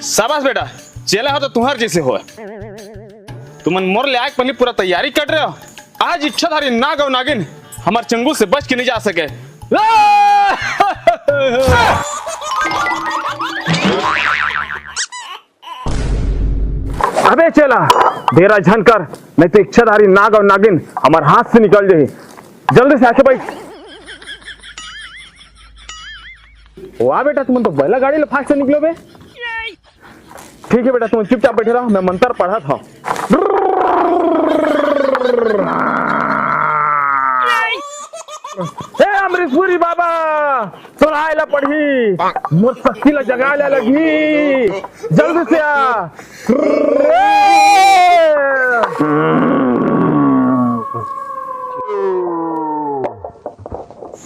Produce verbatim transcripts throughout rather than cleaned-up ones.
शाबाश बेटा, चेला हो तो तुंहर जइसे हो। तुमन मोर ले आय के पहिली पूरा तैयारी कर रहे हो। आज इच्छाधारी नाग अउ नागिन हमर चंगुल से बच के नहीं जा सके। अबे चेला, देरा झन कर, नहीं तो इच्छाधारी नाग अउ नागिन हमर हाथ से निकल जाही। जल्दी से आके बैठ। वाह बेटा, तुमन तो बैला गाड़ी ले फास्ट से निकलो बे। ठीक है बेटा, तुम चुपचाप बैठे रहो, मैं मंत्र पढ़त हूँ। हे अमरीशपुरी बाबा, तोर आय ला पड़ही, मोर शक्ति ला जगाय ला लगही, जल्दी से आ।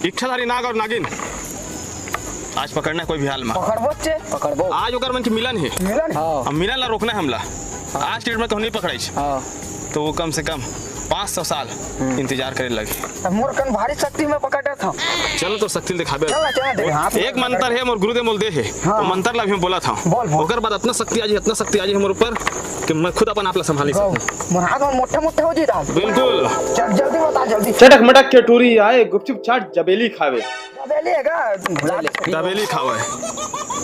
इच्छाधारी नाग अउ नागिन आज पकड़ना है कोई भी हाल में। पकड़बो चे, पकड़बो। आज ओकर मन के मिलन हे। मिलन? हाँ। अब मिलन ला रोकना है हमला। आज के डेट में कहूँ नहीं पकड़ाइस, हाँ। तो वो कम से कम पाँच सौ साल हम्म। इंतजार करे लगे। अब मोर कन भारी शक्ति में पकड़त हूँ। चलो तो शक्ति दिखाबे। चल ना, चल ना, देख, हाथ एक में मंत्र है, मोर गुरुदेव मोल दे हे। हाँ। वो मंत्र ला भी मैं बोला था। बोल, बोल। ओकर बाद इतना शक्ति आ जाही, इतना शक्ति आ जाही मोर ऊपर कि मैं खुद अपन आप ला संभाल नहीं गौ, सकूँ। मोर हाथ में मोटा मोटा हो जाही। बिल्कुल। चल, जल्दी बता, जल्दी। चटक मटक के टूरी आए, गुपचुप चाट जबेली खावे। दाबेली है का? दाबेली खावे।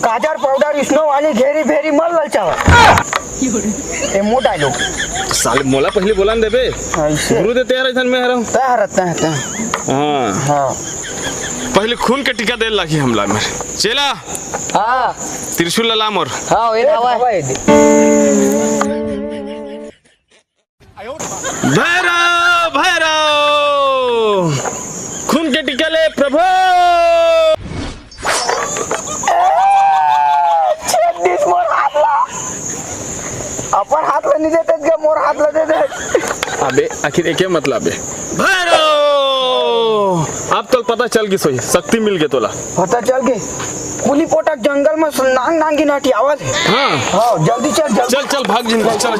काजर पाउडर, स्नो वाली घेरी भेरी मल ललचावा। ए, मोर डायलॉग। साले मोला पहले बोला न देबे। ऐसे। गुरु दे तैयार है, मैं आ रहा हूँ। तैयार है, तैयार है। हाँ। हाँ। पहले खून के टीका दे लागी हमला में। चेला। हाँ। त्रिशूल ला मोर। हाँ, ये ए, हवा है। हवा है। भैरव, भैरव, खून के टीका ले प्रभु। छेद दिस मोर हाथ ला। अपन हाथ ला नहीं देते क्या, मोर हाथ ला दे दे। अबे आखिर एके मतलब है। भैरव, अब तो पता चल गई सोई, शक्ति मिल गई तोला। पता चल गई। कुली पोटक जंगल में नांग नांग की नाटी आवाज है। हाँ। हाँ, जल्दी चल, जल्दी। चल, चल, भाग जिंदगी, चल।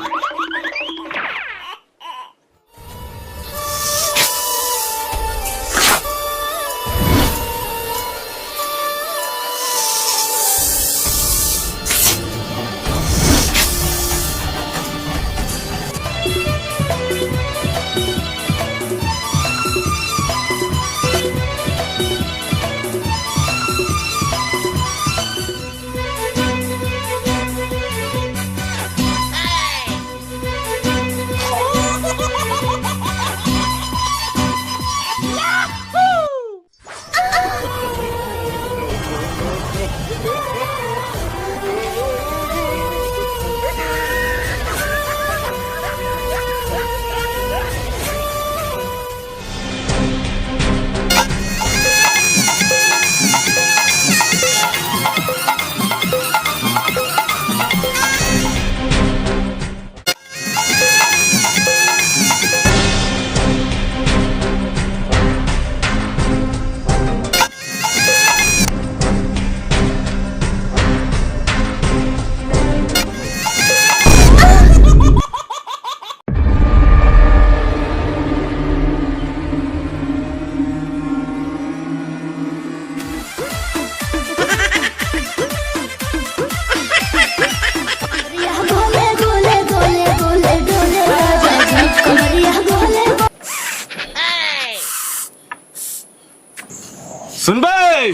सुन बे।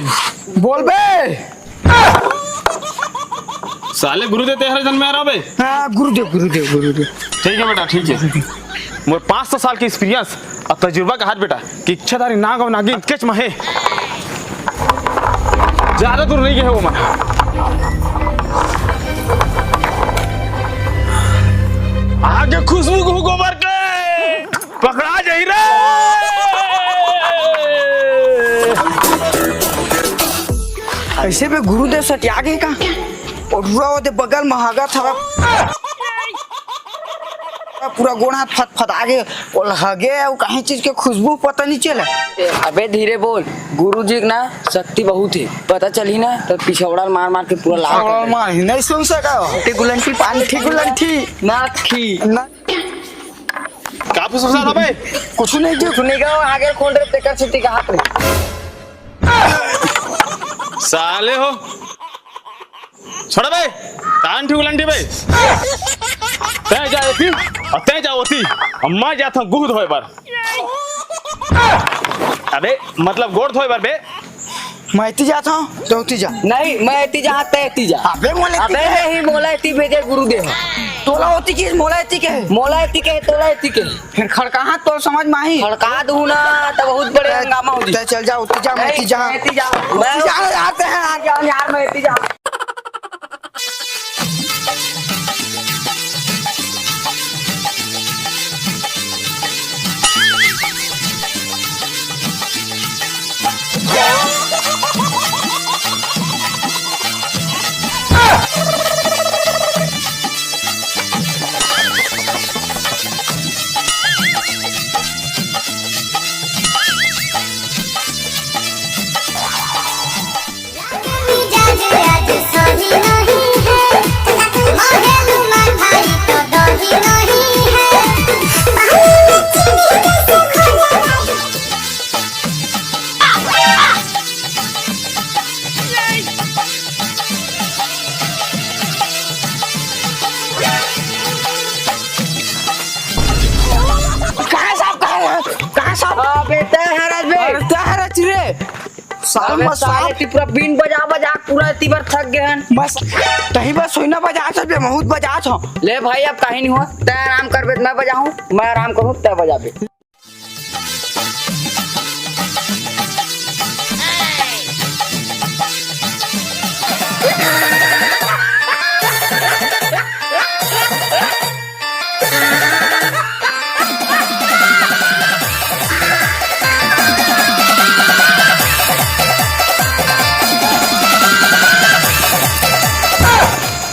बोल बे। साले गुरुदेव तेहरे जन्म में आ रहा बे। हाँ, गुरुदेव, गुरुदेव, गुरुदेव। ठीक है बेटा, ठीक है। मोर पाँच सौ साल के एक्सपीरियंस अउ तजुर्बा कहाथे बेटा कि इच्छाधारी नाग अउ नागिन अतकेच म हे। ज्यादा दूर नहीं गए हे वो मन। आगे खुशबू को गोबर के पकड़ा जाही रे। ऐसे में गुरुदेव सटिया गए का? और पूरा ओदे बगल में हगत हवे। पूरा गोड़ हाथ फतफता गे। ओला हगे अउ कहीं चीज के खुशबू पता नहीं चले। अबे धीरे बोल, गुरु जी के ना शक्ति बहुत है, पता चली ना तो पिछौड़ा मार मार के पूरा लाल कर देही। मार ही नहीं सुन सका। टिकुलंठी पानी टिकुलंठी। नाखी। ना। का फुसफुसा था बे? कुछ नहीं जी। कुछ नहीं कहा, आगे खोल रहे तेकर छुट्टी का हाथ में। साले हो। छोड़ बे, कान ठीक उलंडी बे। तै जा एती, और तै जा ओती। अम्मा जात हूँ गुह धोए बर। अबे, मतलब गोड़ धोए बर बे। मैं एती जात हूँ, तो ओती जा। नहीं, मैं एती जा, तै एती जा। अबे, मोला एती अबे, के? नहीं, मोला एती भेजे गुरुदेव। तोला ओती की, मोला एती के? मोला एती के, तोला एती के। फिर खड़काहा तो समझ में आही। खड़का दू ना, तो बहुत बड़े तै, हंगामा हो जी। तै चल जा, ओती जा, मैं नहीं, एती जा। मैं एती जा। ओती जा, आते हैं। यार, यार, मैं एती जा। कहाँ साहब, कहाँ है? कहाँ साहब? अबे तै हरस बे। अरे तै हरस रे। साल अबे में साले साहब। ती पूरा बीन बजा बजा पूरा एती बर थक गए हन। बस तही बस सोइना बजा छ बे, बहुत बजा छ। ले भाई अब कहीं नहीं हो, तै आराम कर बे, मैं बजाहूँ, मैं आराम करूँ, तै बजा बे।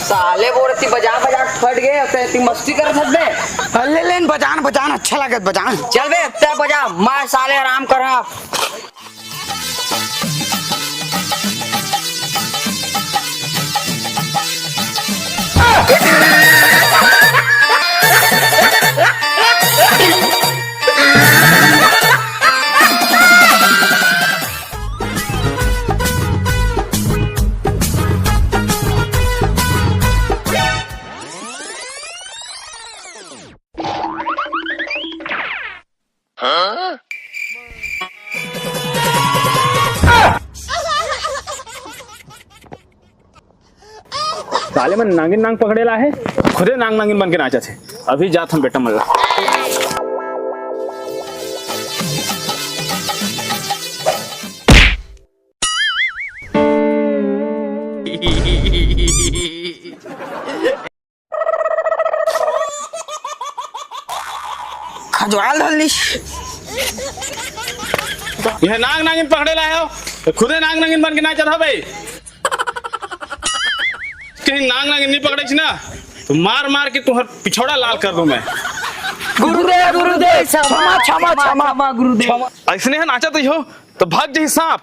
साले बोर ती बजा बजा फट गए, ते ती मस्ती कर सकते। अल्ले लेन बजान बजान अच्छा लागत बजान। चल बे, तै बजा, मैं साले आराम कर रहा। साले मन नांगिन नांग पकड़े ला हे, खुदे नांग नांगिन बन के नाचत हे। अभी जात हम बेटा मन ला। खजवाल धर लिस। ये नांग नांगिन पकड़े ला हो, तो खुदे नांग नांगिन बन के नाचत हो बे। कहीं नांग नांगिन नहीं पकड़े ना, तो मार मार के तुम्हार पिछौड़ा लाल कर दूं मैं। गुरुदेव, गुरुदेव, क्षमा, क्षमा, क्षमा, क्षमा, गुरुदेव। ऐसने है नाचत ही हो, तो भाग जाही सांप।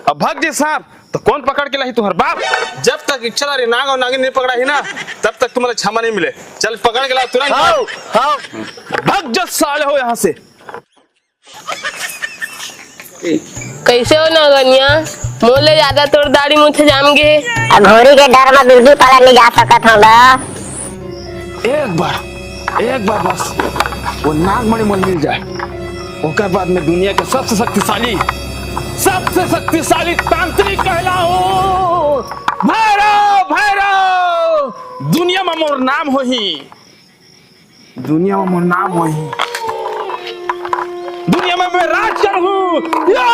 अब भाग जाही सांप, तो कौन पकड़ के लाही तुम्हार बाप? जब तक इच्छाधारी नाग और नागिन नहीं पकड़ाही ना, तब तक तुम्हारा क्षमा नहीं मिले। चल, पकड़ के ला तुरंत। हाव, हाव। भाग जा साले हो यहाँ से। कैसे हो नगनिया? मोले ज्यादा तोर दाढ़ी मुथे जाम गे। अघोरी के डर में बिल्ली पालन नहीं जा सकत हूँ गा। एक बार, एक बार बस वो नागमणि मोल मिल जाए, ओकर बाद मैं दुनिया के सबसे शक्तिशाली, सबसे शक्तिशाली तांत्रिक कहलाऊं। भैरव, भैरव, दुनिया में मोर नाम होही, दुनिया में मोर नाम होही, दुनिया में मैं राज करूं। या!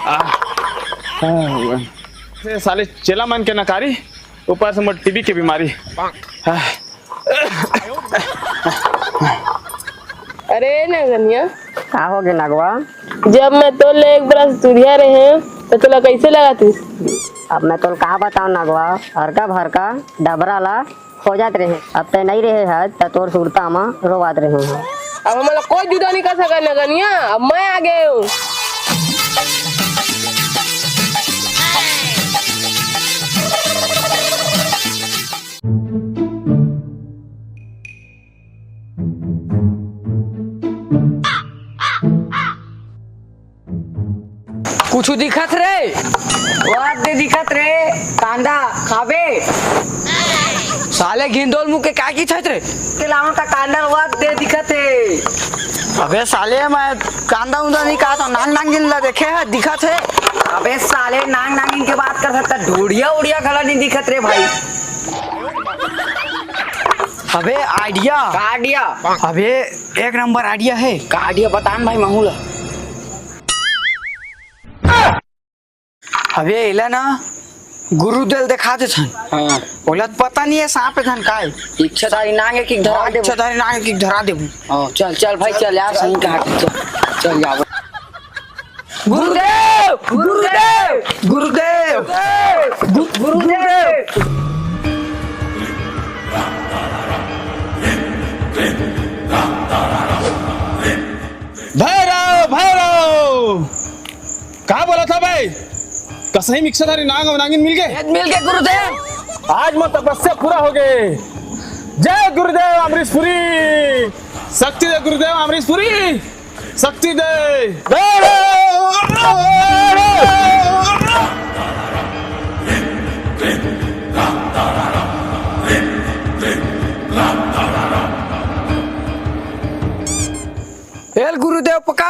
आ, आ, भगवान। ये साले चेला मन के नकारी, ऊपर से मोर टीबी के बीमारी। अरे नगनिया, का हो गे नगवा? जब मैं तो ले एक बरस दूरिया रहे, त तोला कइसे लगत रिहिस? अब मैं तोला का बतावं नगवा, हरका भरका डबरा ला खोजत रेहे, अब तैं नइ रेहे हस, त तोर सुरता म रोवत रेहे हंव। अब हमन ला कोई जुदा नइ कर सकय नगनिया, अब मैं आ गेंव। कुछु दिखत रे? वाह दे दिखत रे, कांदा खाबे? साले घिंदोल मुंह के का किथस रे? के लावा का कांदा वाह दे दिखत हे। अबे साले, मैं कांदा उंदा नइ खात हंव, नांग नांगिन ला देखे हस, दिखत हे। अबे साले, नांग नांगिन के बात करत हस, ढूढ़िया उड़िया घला नइ दिखत रे भाई। अबे idea। का idea? अबे एक नंबर idea हे। का idea बता न भाई महू ला। अबे एला ना गुरुदेव देखा देथन। हाँ। ओला त पता नइ हे सांप ए धन काय। इच्छाधारी नांग ए कि धरा देबो। इच्छाधारी नांग ए कि धरा देबो। हाँ, चल चल भाई चल यार, सही कहा, चल चल जाबो। गुरुदेव, गुरुदेव, गुरुदेव, गु- गुरुदेव। भैरव, भैरव। का बोलत हस बे? कसही म इच्छाधारी नांग अउ नांगिन मिल गे? मिल गे गुरुदेव। आज मोर तपस्या पूरा हो गे। जय गुरुदेव अमरीशपुरी। शक्ति दे गुरुदेव अमरीशपुरी। शक्ति दे। भैरव। ए ल गुरुदेव पकड़।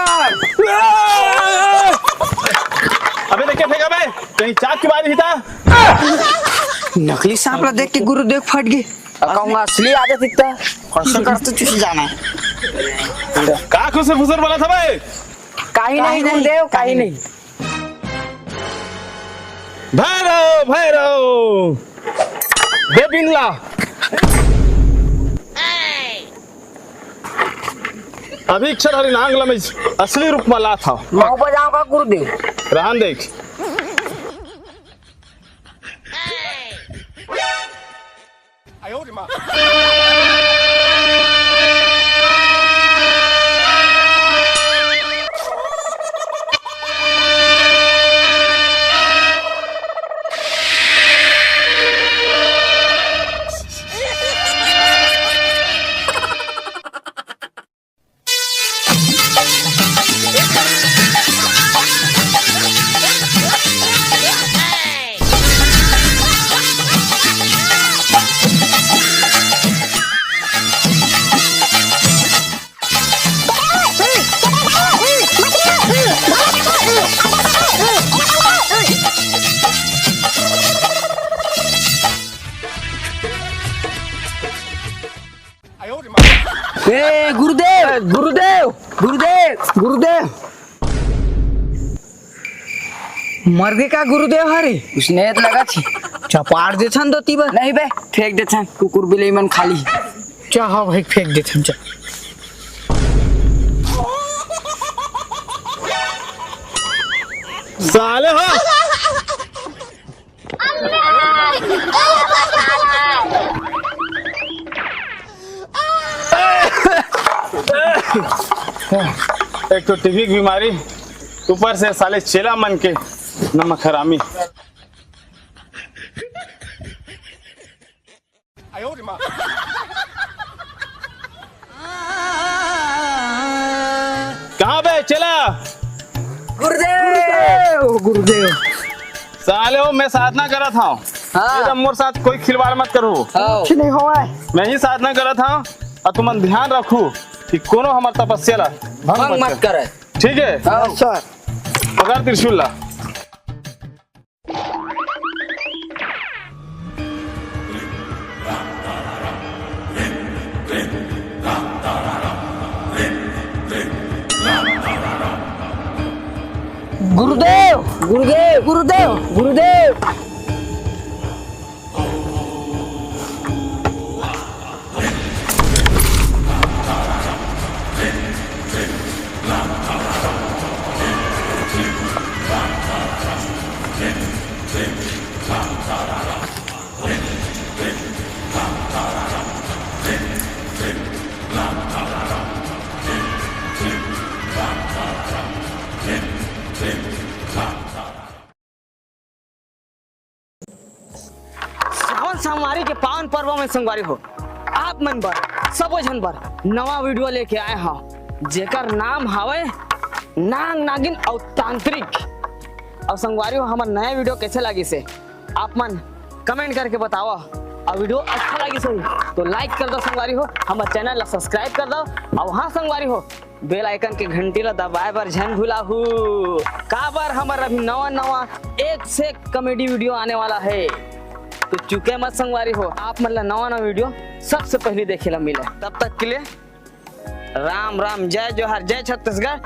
अबे देख के फेंका बे, कहीं चाक के मारी ही ता। नकली सांप ला देख के गुरुदेव फट गे। अब कहूँगा असली आ जाती ता। कइसे करते चुसी जाना। का खुसर फुसर बोलत हस बे? काही नाही गुरुदेव, काही नाही। भैरव, भैरव। दे बिनला। अभी इच्छाधारी नांग ला मैं असली रूप म लात हंव। महू बजावं का गुरुदेव? रहन दे। ए, गुरुदेव, गुरुदेव, गुरुदेव, गुरुदेव। मर गे का गुरुदेव हरे? उसने तो लगा थी। चपाड़ देथन दो तीबर। नहीं बे, फेंक देथन, कुकुर बिलई मन खाली। चा हाँ भाई, फेंक देथन, चा। साले हो। एक तो टीबी की बीमारी, ऊपर से साले चेला मन के नमक हरामी। कहाँ बे चेला? गुरुदेव, गुरुदेव। साले हो, मैं साधना करत हंव। हाँ। एकदम मोर साथ कोई खिलवाड़ मत करो। हाँ। कुछ नहीं होवय। मैं ही साधना करत हंव, अउ तुमन ध्यान रखू कि कोनो हमर तपस्या ला भंग भंग मत मत कर। करे। ठीक है? हाँ। सर। पकड़ त्रिशूल ला। गुरुदेव, गुरुदेव, गुरुदेव, गुरुदेव। संगवारी के पावन पर्व में संगवारी हो, आप मन बर, सबो झन बर नवा वीडियो लेके आए हव, जेकर नाम हवे नांग नागिन अउ तांत्रिक। अउ संगवारी हो, हमर नया वीडियो कैसे लागिस हे, आप मन कमेंट करके बतावा। अउ वीडियो अच्छा लागिस होही तो लाइक कर दव संगवारी हो, हमर चैनल ला सब्सक्राइब कर दव। अउ हाँ संगवारी हो, बेल आइकन के घंटी ला दबाए बर झन भुलाहू, काबर हमर अभी नवा नवा एक से एक कॉमेडी वीडियो आने वाला है, तो चूके मत संगवारी हो, आप मन ला नवा नवा वीडियो सबसे पहले देखे ला मिले। तब तक के लिए राम राम, जय जोहार, जय छत्तीसगढ़,